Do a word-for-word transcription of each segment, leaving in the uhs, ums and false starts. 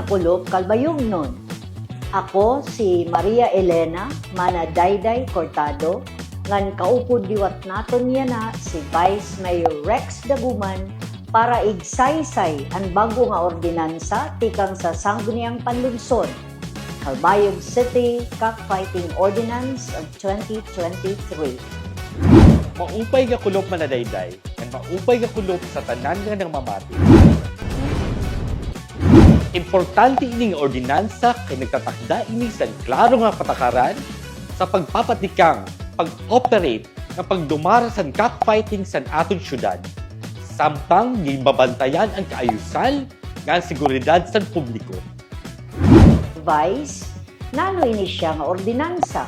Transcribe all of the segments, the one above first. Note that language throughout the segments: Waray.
Kulop Calbayognon. Ako si Maria Elena Manadayday Cortado, ngan kaupod liwat naton yana si Vice Mayor Rex Daguman para igsaysay an bag-o nga ordinansa tikang sa Sangguniang Panlungsod, Calbayog City Cockfighting Ordinance of twenty twenty-three. Maupay nga kulop, Manadayday, ngan maupay nga kulop sa tanan nga namamati. Importante ini nga ordinansa kay nagtatakda ini san klaro nga patakaran sa pagpapatikang, pag-operate, ngan pagdumara san cockfighting san aton syudad. Samtang ginbabantayan an kaayusan ngan seguridad san publiko. Vice, nano ini siya nga ordinansa?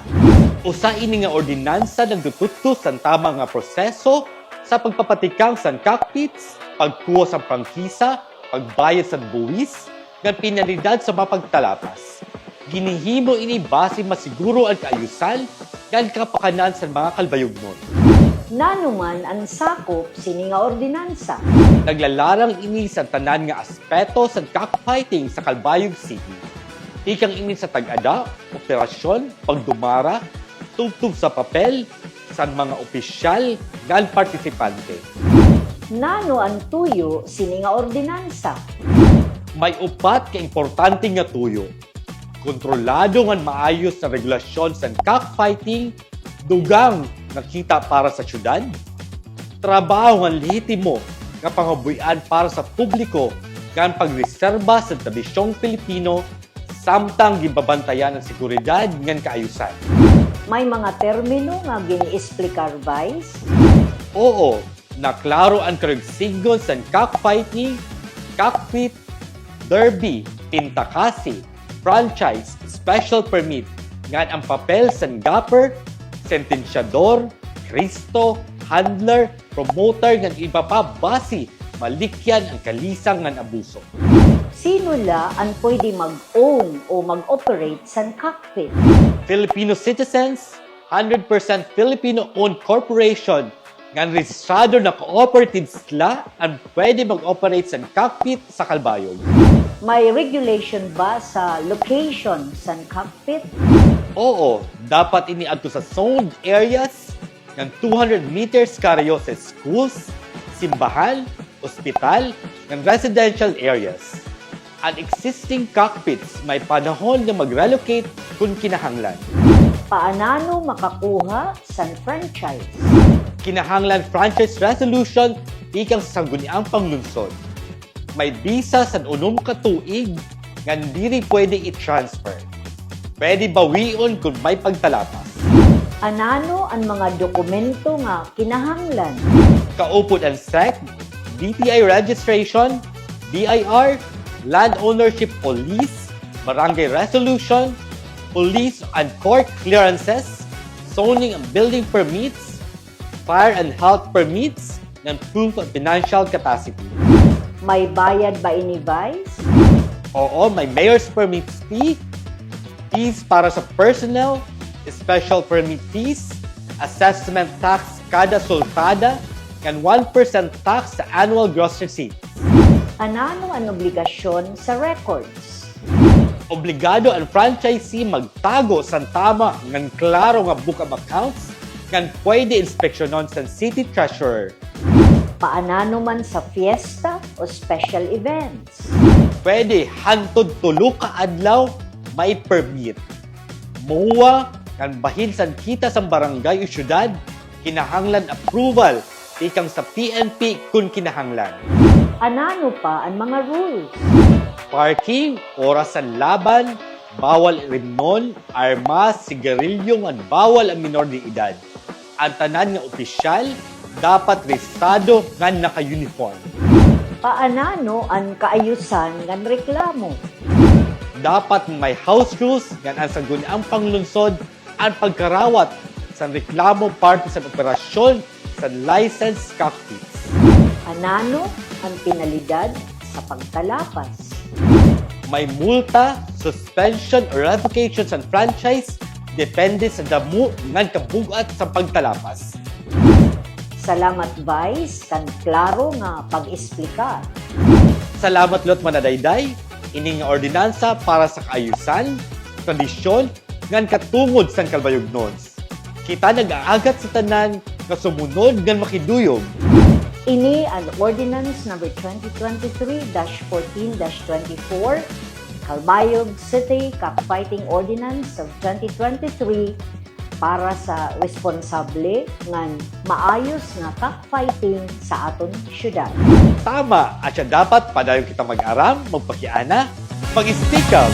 Usa ini nga ordinansa nagtututdo san tama nga proseso sa pagpapatikang san cockpits, pagkuha san prangkisa, pagbayad san buwis, ngan penalidad sa mga pagtalapas. Ginhihimo ini basi masiguro an kaayusan ngan kapakanan san mga Calbayognon. Nano man an sakop sini nga ordinansa? Naglalarang ini sa tanan nga aspeto san cockfighting sa Calbayog City. Tikang ini sa tag-ada, operasyon, pagdumara, tubtob sa papel san mga opisyal ngan partisipante. Nano an tuyo sini nga ordinansa? May upat ka importante nga tuyo. Kontrolado ngan maayos nga regulasyon san cockfighting, dugang nga kita para sa syudad, trabaho ngan lehitimo nga pangabuy-an para sa publiko, ngan pagreserba sa tradisyong Pilipino, samtang ginbabantayan an seguridad ngan kaayusan. May mga termino nga gin-esplikar, Vice? Oo, naklaro an karuyag sidngon san cockfighting, cockpit, derby, pintakasi, franchise, special permit, ngan an papel san gopher, sentensyador, Cristo, handler, promoter, ngan iba pa basi malikyan an kalisang ngan abuso. Sino la an pwede mag-own o mag-operate san cockpit? Filipino citizens, hundred percent Filipino-owned corporation, ngan rehistrado na cooperative sila an pwede mag-operate san cockpit sa Calbayog. May regulation ba sa location san cockpit? Oo, dapat ini adto sa zoned areas ngan two hundred meters karayo sa schools, simbahan, ospital, ngan residential areas. An existing cockpits may panahon nga mag-relocate kon kinahanglan. Paanano makakuha san franchise? Kinahanglan franchise resolution tikang sa Sangguniang Panglungsod. May bisa san unom ka tuig ngan diri pwede i-transfer. Pwede bawion kon may pagtalapas. Anano an mga dokumento nga kinahanglan? Kaupod an SEC, D T I registration, B I R, land ownership o lease, barangay resolution, police and court clearances, zoning and building permits, fire and health permits, ngan proof of financial capacity. May bayad ba ini, Vice? Oo, may mayor's permit fee, fees para sa personnel, special permit fees, assessment tax kada sultada, ngan one percent tax sa annual gross receipts. Anano an obligasyon sa records? Obligado an franchisee magtago san tama ngan klaro nga book of accounts ngan pwede inspeksyonon san city treasurer. Paanano man sa fiesta o special events? Pwede hantod tulo ka adlaw may permit. MOA ngan bahin san kita san barangay o syudad, kinahanglan approval tikang sa P N P kon kinahanglan. Anano pa an mga rules? Parking, oras san laban, bawal rimnon, armas, sigarilyo, ngan bawal an minor de edad. An tanan nga opisyal dapat rehistrado ngan naka-uniform. Paanano an kaayusan ngan reklamo? Dapat may house rules ngan an Sangguniang Panglungsod an pagkarawat san reklamo parte san operasyon san licensed cockpits. Anano an penalidad sa pagtalapas? May multa, suspension o revocation san franchise, depende sa damo ngan kabug-at sa pagtalapas. Salamat, Vice, kan klaro nga pag-esplika. Salamat liwat, Mana Dayday. Ini nga ordinansa para sa kaayusan, tradisyon, ngan katungod san Calbayognon. Kita nag-aagat sa tanan nga sumunod ngan makiduyog. Ini an Ordinance Number twenty twenty-three dash fourteen dash twenty-four, Calbayog City Cockfighting Ordinance of twenty twenty-three para sa responsable ngan maayos nga cockfighting sa aton syudad. Tama, asya dapat padayon kita mag-aram, magpakiana, mag-speak up.